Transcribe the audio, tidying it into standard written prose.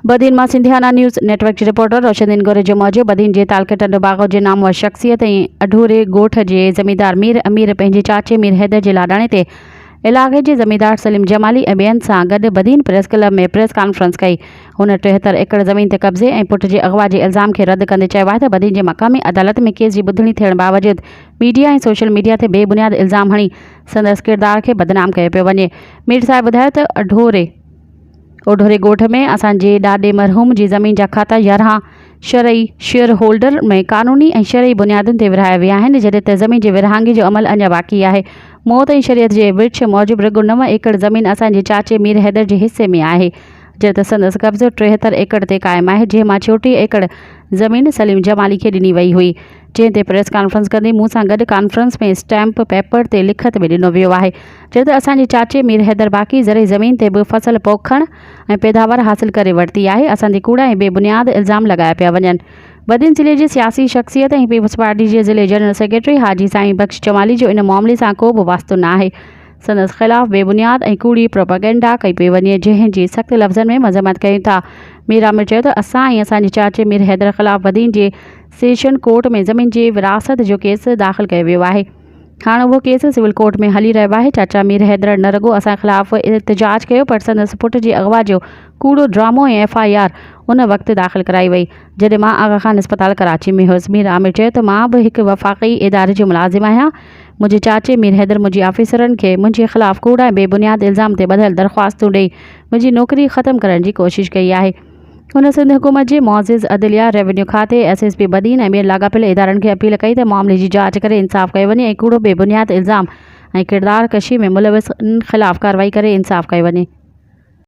بدين مان Sindhiana news net work جي reporter روشن دين گوريجو موجب بدين جي تعلقي ٽنڊو باگو جي نامور شخصيت ۽ اڍوري ڳوٺ جي زميندار مير امير پنهنجي چاچي مير حيدر جي لاڏاڻي تي علائقي جي زميندار سليم جمالي ۽ ٻين سان گڏ Badin press club ۾ press conference ڪئي. هن 73 ايڪڙ زمين تي قبضي ۽ پٽ جي اغوا جي الزام کي رد ڪندي چيو آهي ته بدين جي مقامي عدالت ۾ ڪيس جي ٻڌڻي ٿيڻ باوجود ميڊيا ۽ سوشل ميڊيا تي بي بنياد الزام هڻي سندس ڪردار کي بدنام ڪيو پيو وڃي. مير صاحب ٻڌايو ته اڍوري. اوڍوري ڳوٺ ۾ اسان جي ڏاڏي مرحوم جي زمين جا کاتا 11 شرعي شيئر هولڊر ۾ قانوني ۽ شرعي بنيادن تي ورهايا ويا آهن جڏهن ته زمين جي ورهاڱي جو عمل اڃا باقي آهي. موت ۽ شريعت جي ورڇ موجب رڳو نو ايڪڙ زمين اسان جي چاچي مير حيدر جي حصي ۾ آهي جڏهن ته سندس قبضو 73 ايڪڙ تي قائم آهي جنهن مان 36 ايڪڙ زمين سليم جمالي کي ڏني وئي هئي جنهن تي پريس ڪانفرنس ڪندي مون سان گڏ ڪانفرنس ۾ اسٽيمپ پيپر تي لکت ۾ ڏنو ويو آهي چيو ته اسان جي چاچي مير حيدر باقي زرعي زمين تي به فصل پوکڻ ۽ پيداوار حاصل ڪري ورتي آهي، اسان تي ڪوڙا ۽ بي بنياد الزام لڳايا پيا وڃن. بدين ضلعي جي سياسي شخصيت ۽ پيپلز پارٽي جي ضلعي جنرل سيڪريٽري حاجي سائين بخش جمالي جو ان معاملي سان ڪو به واسطو نه آهي، سندس خلاف بي بنياد ۽ ڪوڙي پروپئگنڊا ڪئي پئي وڃي، جنهن جي سخت لفظن ۾ مذمت ڪيون ٿا. مير عامر چيو ته اسان ۽ اسان جي چاچي مير حيدر خلاف بدين جي سيشن ڪورٽ ۾ زمين جي ورهاست جو ڪيس داخل ڪيو ويو آهي. هاڻ اهو ڪيس سول ڪورٽ ۾ هلي رهيو آهي، چاچا مير حيدر نه رڳو اسان خلاف احتجاج ڪيو پر سندس پٽ جي اغوا جو ڪوڙو ڊرامو ۽ ايف I R ان وقت داخل ڪرائي وئي جڏهن مان آغا خان اسپتال ڪراچي ۾ هيس، مير عامر چيو ته مان به هڪ وفاقي اداري جو ملازم آهيان، منهنجي چاچي مير حيدر منهنجي آفيسرن کي منهنجي خلاف ڪوڙا ۽ بي بنياد الزام تي ٻڌل درخواستون ڏئي منهنجي نوڪري ختم ڪرڻ جي ڪوشش ڪئي آهي. هن سنڌ حڪومت جي معزز عدليه، ريونيو کاتي، ايس ايس پي بدين ۽ ٻين لاڳاپيل ادارن کي اپيل ڪئي ته معاملي جي جاچ ڪري انصاف ڪيو وڃي ۽ ڪوڙو بي بنياد الزام ۽ ڪردار ڪشي ۾ ملوث خلاف ڪارروائي ڪري انصاف ڪيو وڃي.